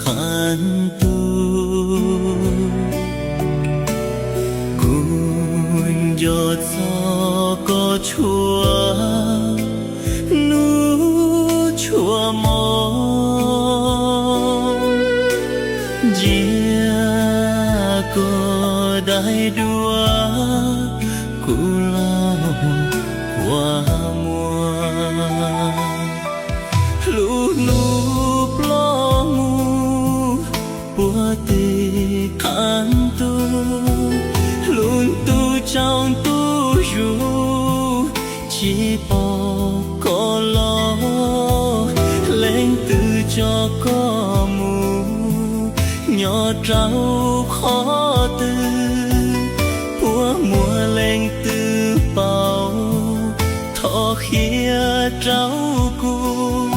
qab ntuj. Kuv nco txog koj tshua hnub tshua hmo, ntsia koj daim duab kuv los kua muag. Lub hnub ploj mus puag tim qab ntuj, lub ntuj tsaus ntuj zus tsis pom koj los. Leej twg tso koj mus nyob rau qhov twg? Puas muaj leej twg paub thov qhia rau kuv?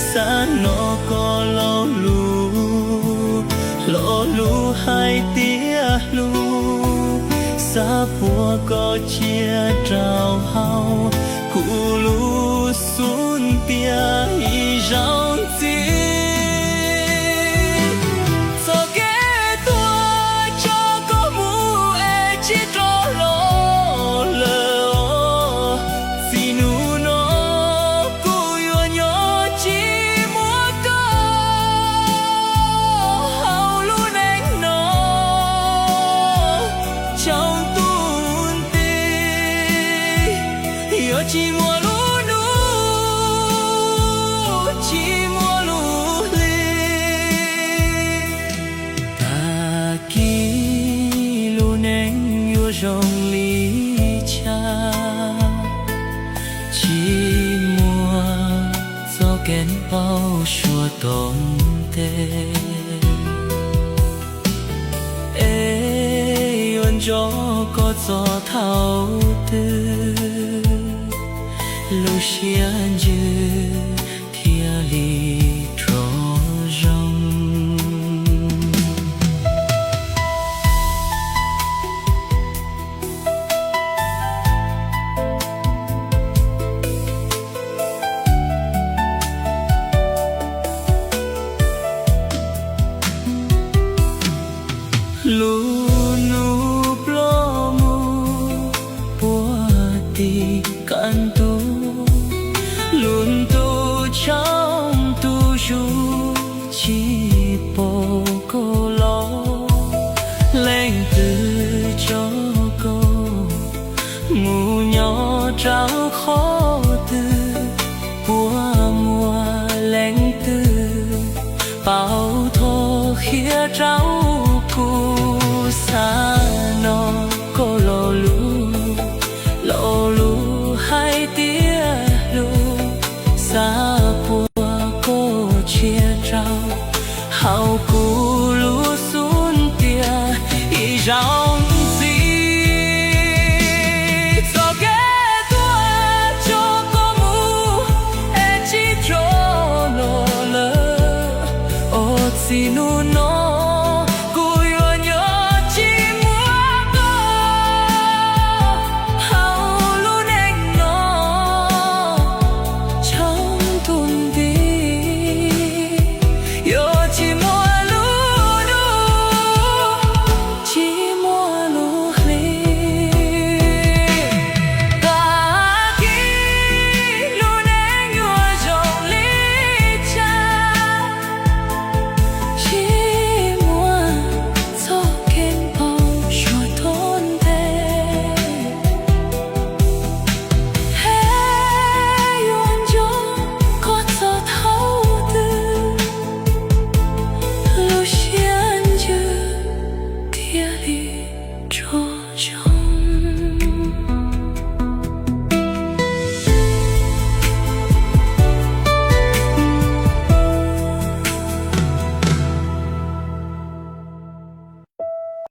Xav hnov koj lo lus, lo lus hais tias hlub. Xav puas koj cia rau hauv kuv lub xub ntiag ib zaug ntxiv. Txoj kev tuag tso koj mus es tsis rov los lawm. Txij hnub no kuv yuav nyob tsis muaj koj hauv lub neej no. Tsaus ntuj nti, yuav tsis muaj lub hnub, tsis muaj lub hli. Tag kis lub neej yuav zoo li cas, tsis muaj txoj kev npau suav tom ntej. Es yuav nco koj txog thaum twg, lub siab ntsws thiaj li rov zoo. Lub hnub ploj mus puag tim qab ntuj, lub ntuj tsaus ntuj zus tsis pom koj los. Leej twg tso koj mus nyob rau qhov twg? Puas muaj leej twg paub thov qhia rau kuv? Xav hnov koj lo lus, lo lus hais tias hlub. Xav puas koj cia rau hauv kuv lub xub ntiag ib zaug ntxiv. Txoj kev tuag tso koj mus es tsis rov los lawm. Os txij hnub